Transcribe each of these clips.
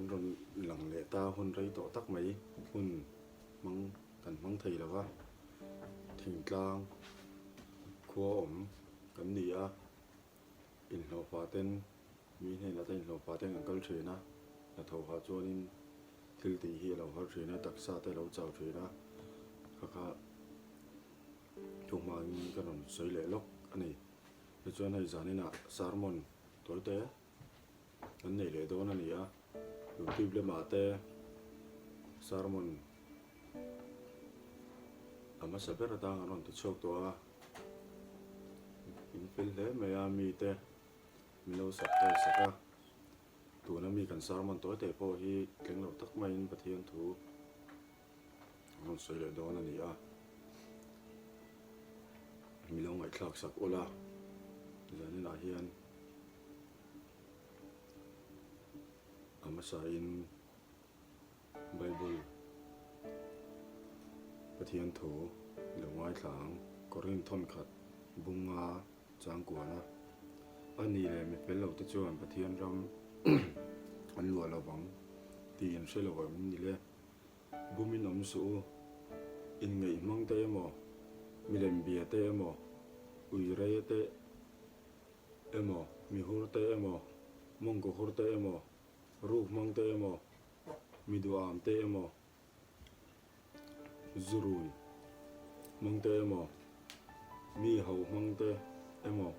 Kan rawn lang leh ta hun rei tawh tak mai hun hmang kan hmang thei lo va, thingtlang khua awm kan ni a, inhlawhfa ten mi hnenah te inhlawhfa ten kan kal thin a, hnathawh ah chuanin thil tih hi a lo har thin a, taksa te a lo chau thin a, kha kha thu hmangin ka rawn sawi leh lawk a ni. Tichuan hei zaninah sermon tawi te kan nei leh dawn a ni a, youtube lamah te sermon a hmasa ber atang an rawn ti chhuak tawh a, in fel hle mai a mite min lo subscribe sak a, tuna mi kan sermon tawi te pawh hi tling lo tak maiin Pathian thu an rawn sawi leh dawn a ni a, mi lo ngaihthlak sak ula zaninah hian. A hmasain Bible Pathian thu i lo ngaithla ang. Korinth thawnkhat bunga changkuana a ni leh mi fel lote chuan Pathian ram an luah lo vang tih in hre lo em ni le? Bumin awm suh u, inngeih hmang te emaw, milem bia te emaw, uirei te emaw, mi hur te emaw, mawngkaw hur te emaw, ruk hmang te emaw, mi duham te emaw, zurui hmang te emaw, mi ho hmang te emaw,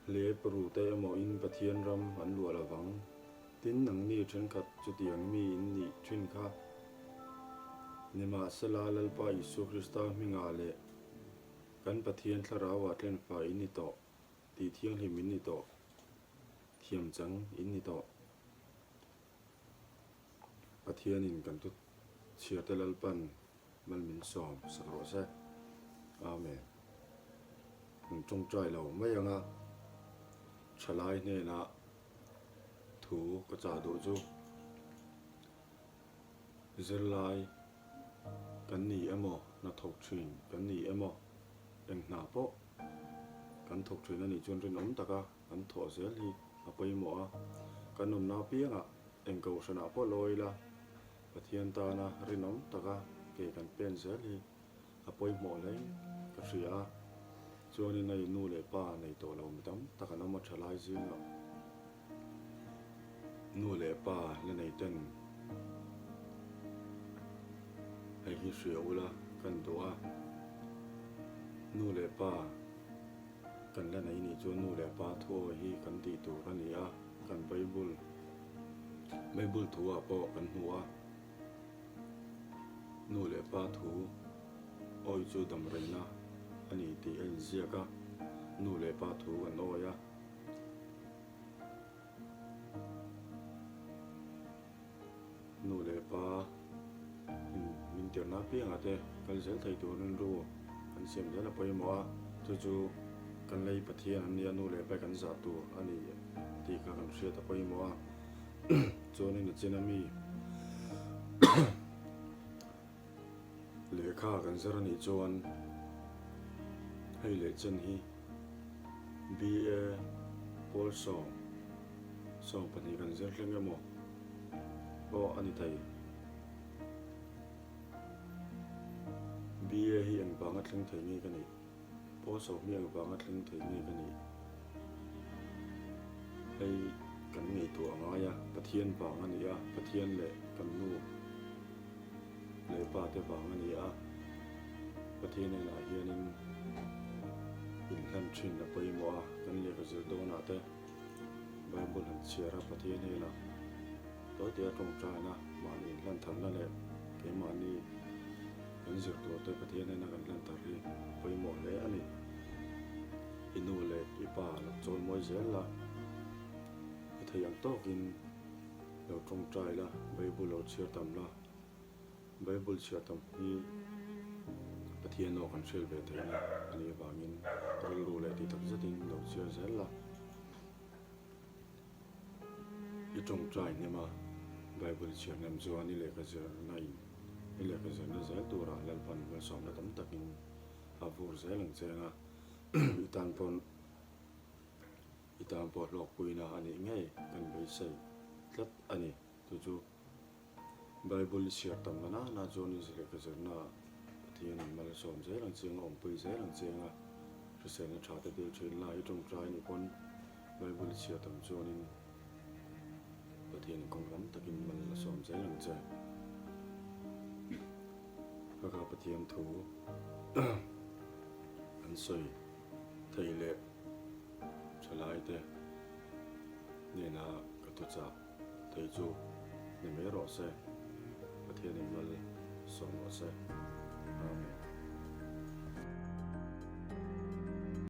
hlep ru te emaw in Pathian ram an luah lo vang. Tin, nangni thenkhat chutiang mi in nih thin kha nimahsela Lalpa Isua Krista hmingah leh Kan Pathian thlarauah tlenfa in ni tawh, tih thianghlim in ni tawh, thiam chang in ni tawh. Pathianin kan thu chhiarte Lalpan mal min sawm sak rawh se. Amen. Kan tawngtai lo mai anga thalai hnenah thu ka chah duh chu. Zirlai kan ni emaw, hna thawk thin kan ni emaw, eng hna pawh kan thawk thin a nih chuan rinawm taka kan thawh zel hi a pawimawh a. Kan awmna apiangah eng kohhranah pawh lawi ila Pathian tana rinawm taka ke kan pen zel hi a pawimawh hlein ka hria a. Chuanin hei nu leh pa nei tawh lo mi tam tak an awm a thalai zingah. Nu leh pa la nei ten hei hi hria ula kan duh a, nu leh pa kan la nei nih chuan nu leh pa thuawi hi kan tih tur a ni a, kan Bible Bible thu ah pawh kan hmu a, nu leh pa thu awi chu damreina a ni tih a inziak a, nu leh pa thu kan awi a. Nu leh pa in min tirhna apiangah te kal zel thei tur rilru kan siam zel a pawimawh a, chu chu kan lei Pathian an nia nu leh pa kan zah tur a ni tih kha kan hriat a pawimawh a, chuanin a chin ami Lehkha kan zir anih chuan hei leh chen hi BA pawl 12 kan zir thleng emaw pawh a ni thei. BA hi engvanga thleng thei nge ka nih? Pawl 10 hi engvanga thleng thei nge ka nih? Hei kan ngaihtuah a ngai a, Pathian vang a ni a, Pathian leh kan nu leh pa te vang a ni a, Pathian hnenah hianin inhlan thin a pawimawh a, kan lehkha zir dawnah te Bible han chhiar a, Pathian hnenah tawitea tawngtaina mahni inhlan tharna leh keimahni kan zir tur te Pathian hnena kan hlan thar hi pawimawh hle a ni. I nu leh i pa lo chawl mawi zel la, i thei ang tawkin lo tawngtai la, Bible lo chhiar tam la, Bible chhiar tam hi Pathian aw kan hriat ve theihna a nih avangin rilru leh tih tak zetin lo chhiar zel la. I tawngtai hnem a, Bible chhiar hnem chuan i lehkha zirna in i lehkha zirna zel turah Lalpan malsawmna tam takin a vur zel ang che anga i tan pawn i tan pawh hlawkpuina a nih ngei kan beisei tlat a ni. Chu chu Bible i chhiar tam na nana chuan i lehkha zirna Pathian in mal a sawm zel ang chiang a, awmpui zel ang chiang a, hriselna tha te dil thin la i tawngtai anih pawn Bible i chhiar tam chuanin Pathian in kawng tam takin mal a sawm zel ang che. Ka kha Pathian thu an sawi thei leh thalai te hnena ka thuchah thei chu ni mai rawh se, Pathianin mal sawm rawh se. Amen.